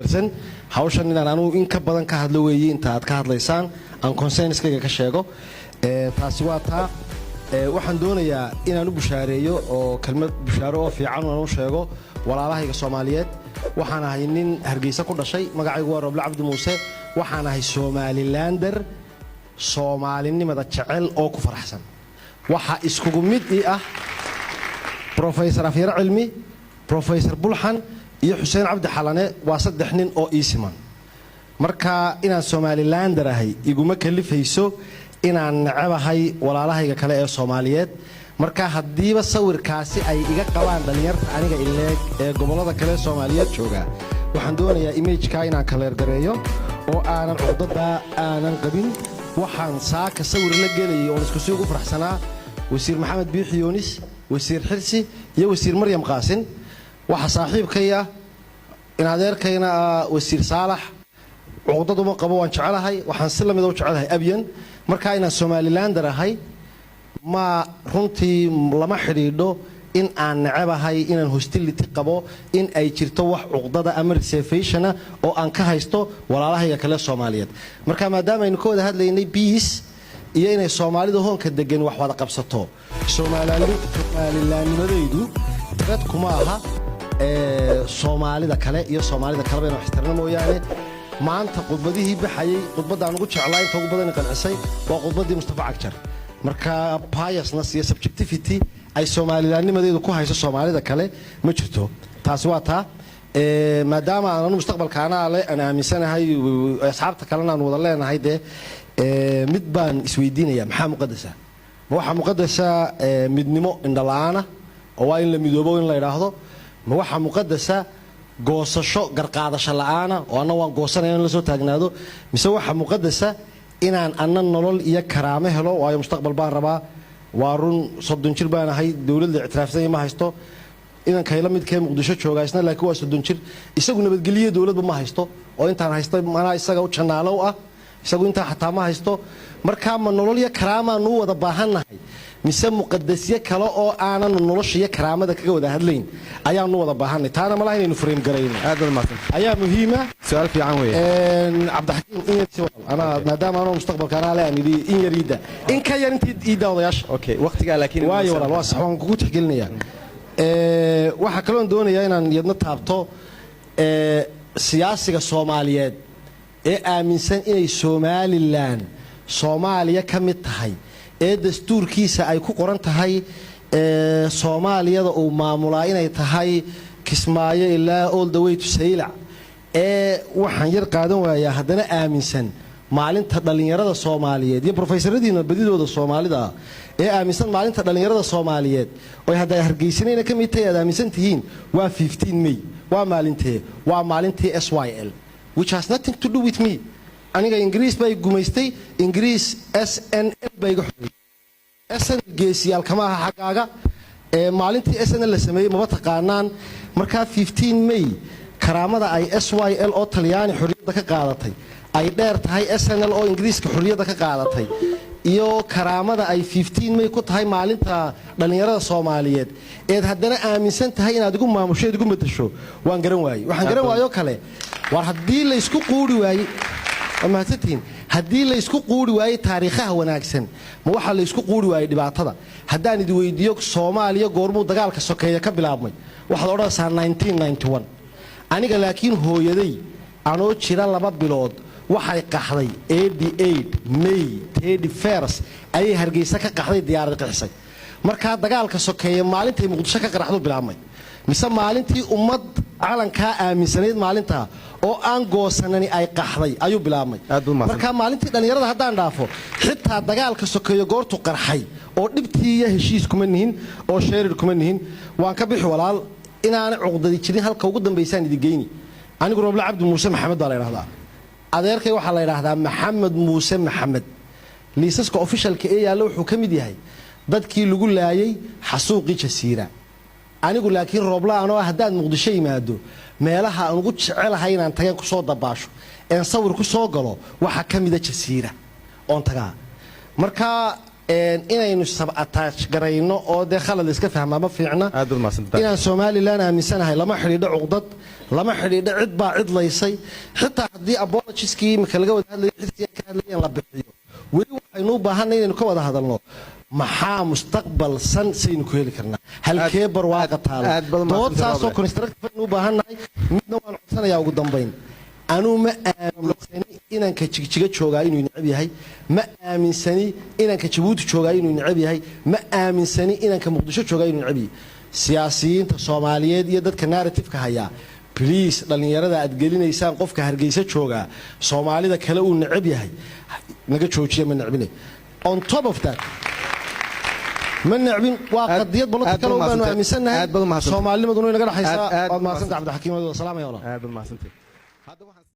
Hawshan inaan anugu in ka badan ka hadlo weeye inta aad ka hadlaysaan, aan concerns-kayga ka sheego. Taasi waa taa. Waxaan doonayaa inaan u bushaareeyo oo kelmad bushaaro oo fiican aan u sheego walaalahayga Soomaaliyeed. Waxaan ahay nin Hargeysa ku dhashay. Magacaygu waa Roble Cabdi Muuse. Waxaan ahay Somalilander, Soomaalinimada jecel oo ku faraxsan. Waxaa iskugu mid ii ah Professor Afyare Cilmi, Professor Bulxan iyo Xuseen Cabdi Xalane. Waa saddex nin oo ii siman. Marka inaan Somalilander ahay iguma kalifayso inaan necebahay walaalahayga kale ee Soomaaliyeed. Marka haddiiba sawirkaasi ay iga qabaan dhallinyarta aniga ileeg ee gobollada kale ee Soomaaliyeed jooga, waxaan doonayaa image-ka inaan clear gareeyo oo aanan cuqdadaa aanan qabin. Waxaan saaka sawir la gelayay oon isku si ugu faraxsanaa Wasiir Maxamed Biixi Yoonis, Wasiir Xirsi iyo Wasiir Maryam Qaasin. Waxa saaxiibkay ah in adeerkayna ah Wasiir Saalax. Cuqdaduma qabo, waan jecelahay. Waxaan si lamida u jecelahay Abyan. Marka inaan Somalilander ahay ma runtii lama xidhiidho in aan necebahay, inaan hostility qabo, in ay jirto wax cuqdada ama reservation-a oo aan ka haysto walaalahayga kale Soomaaliyeed. Marka maadaama aynu ka wada hadlaynay peace iyo inay Soomaalida hoonka degan wax wada qabsato, Soomalilaannimadaydu threat kuma aha Soomaalida kale iyo Soomaalida kaleba inaan waxtirno mooyaane. Maanta khudbadihii baxayay, khudbaddaan ugu jeclaa, inta ugu badan qancisay, waa khudbaddii Mustafa Cagjar. Marka biasness iyo subjectivity ay Soomalilaannimadeedu ku hayso Soomaalida kale ma jirto. Taasi waa taa. Maadaama aan anu mustaqbalka anaa le aan aaminsanahay, asxaabta kalena aan wada leenahay, dee mid baan isweydiinaya: maxaa muqadasa? Ma waxaa muqadasa midnimo indhala-aana oo waa in la midoobo in la idhaahdo? Ma waxaa muqadasa goosasho garqaadasho la'aana oo anna waan goosanaya in la soo taagnaado? Mise waxaa muqadasa inaan anna nolol iyo karaamo helo, waayo mustaqbal baan rabaa? Waa run, 30 jir baan ahay, dowlad la ictiraafsanya ma haysto. Inankayla midkee Muqdisho jooga isna laakiin waa 30 jir, isagu nabadgeliyo dowladba ma haysto, oo intaan haysta manaa isaga u janaalow ah, isagu intaa xataa ma haysto. Markaa ma nolol iyo karaamaanu wada baahannahay, mise muqadasyo kale oo aananu nolosha iyo karaamada kaga wada hadlayn ayaanu wada baahanay? Taana malaha inaynu frame garayno Aad baad mahadsan. ayaa muhiima. Su-aal fiican weeye. Cabdixakiim, in yar si walaal. Anaa maadaama anoo mustaqbalka anaa le aan idhi in yar iidda, in ka yar intii iidda odayaasha. Okay, waqtigaa laakiin. Waayo walaal, waa sax, waan kugu tixgelinayaa. Waxaa kaloon doonayaa inaan yadna taabto siyaasiga Soomaaliyeed ee aaminsan inay Somalilan Soomaaliya ka mid tahay, ee dastuurkiisa ay ku qoran tahay Soomaaliyada uu maamulaa inay tahay Kismaayo ilaa all the way to Saylac, ee waxaan yar qaadan waayaa haddana aaminsan maalinta dhallinyarada Soomaaliyeed, iyo profesoradiina badidooda Soomaalida ah ee aaminsan maalinta dhallinyarada Soomaaliyeed oy hadda Hargeysanayna ka mid tahay aad aaminsan tihiin waa 15 May. Waa maalintee? Waa maalintii SYL, which has nothing to do with me. Aniga Ingiriis baa gumaystay, Ingiriis SNL baa iga xoreeyey. SN geesiyaal kama aha xaggaaga. Ee maalintii SNL la sameeyey maba taqaanaan. Markaa 15 May karaamada ay SYL oo Talyaani xorriyadda ka qaadatay ay dheer tahay SNL oo Ingiriiska xorriyadda ka qaadatay, iyo karaamada ay 15 May ku tahay maalinta dhallinyarada Soomaaliyeed eed haddana aaminsan tahay inaad igu maamusho, eed igu madasho, waan garan waayey. Waxaan garan waayoo kale, war haddii laysku quuri waayey, waa mahadsantihiin, haddii laysku quuri waayey taariikhaha wanaagsan, ma waxaa laysku quuri waayey dhibaatada? Haddaan idi weydiiyo Soomaaliya goormuu dagaalka sokeeya ka bilaabmay, waxaad odhanaysaa 1991. Aniga laakiin hooyaday anoo jira 2 bilood waxay qaxday. 88 May 31st ayay Hargeysa ka qaxday, diyaarad qixisay. Markaa dagaalka sokeeye maalintay Muqdisho ka qaraxdu bilaabmay, mise maalintii ummad calankaa aaminsanayd maalintaa oo aan goosanani ay qaxday ayuu bilaabmay? Aad baad mahadsan. Marka maalintii dhallinyarada haddaan dhaafo, xitaa dagaalka sokeeyo goortu qarxay oo dhibtii iyo heshiis kuma nihin oo sheerir kuma nihin. Waan ka bixi walaal, inaana cuqdadi jirin halka ugu dambaysaan idin geyni. Anigu Roble Cabdi Muuse Maxamed baa la idhahdaa. Adeerkay waxaa la idhaahdaa Maxamed Muuse Maxamed. Liisaska official-ka ee yaalla wuxuu ka mid yahay dadkii lagu laayay xasuuqii Jasiira. Anigu laakiin roobla anoo ah, haddaad Muqdisho yimaado, meelaha aan ugu jecelahay inaan tageen kusoo dabaasho een sawir ku soo galo waxaa ka mida Jasiira oon tagaa. Marka Inaynu sabotage garayno oo dee khalad iska fahmaa ma fiicna. Aad baad mahadsantahay. Inaan Somaliland aaminsanahay lama xidhiidho cuqdad, lama xidhiidho cid baa cidlaysay. Xitaa haddii apologieskii imika laga wada hadlayo, xilsiga ka hadlayeen la bixiyo, weli waxaynu u baahanay inaynu ka wada hadalno maxaa mustaqbal san saynu ku heli karnaa, halkee barwaaqa taalo. Aad baad Dood mahadsantahay, saasoo Roble. constructive aynu u baahannahay. Midna waan codsanayaa ugu dambayn: anuu ma aaminsani inanka Jigjiga joogaa inuu necab yahay, ma aaminsani inanka Jabuuti joogaa inuu necab yahay, ma aaminsani inanka Muqdisho joogaa inuu necab yahay. Siyaasiyiinta Soomaaliyeed iyo dadka narrative-ka hayaa, please, dhallinyarada aad gelinaysaan qofka Hargeysa joogaa Soomaalida kale uu necab yahay naga joojiya. Ma necbine. On top of that, ma necbin, waa qadiyad political Aad baad baanu mahadsantahay. aaminsannahay. Aad baad mahadsantahay. Soomaalinimaduna inaga dhaxaysaa. Aad Waad mahadsantay, mahadsantahay. Cabdixakiim. Salaamaya walaal. Aad baad mahadsantahay. Hadda waxaan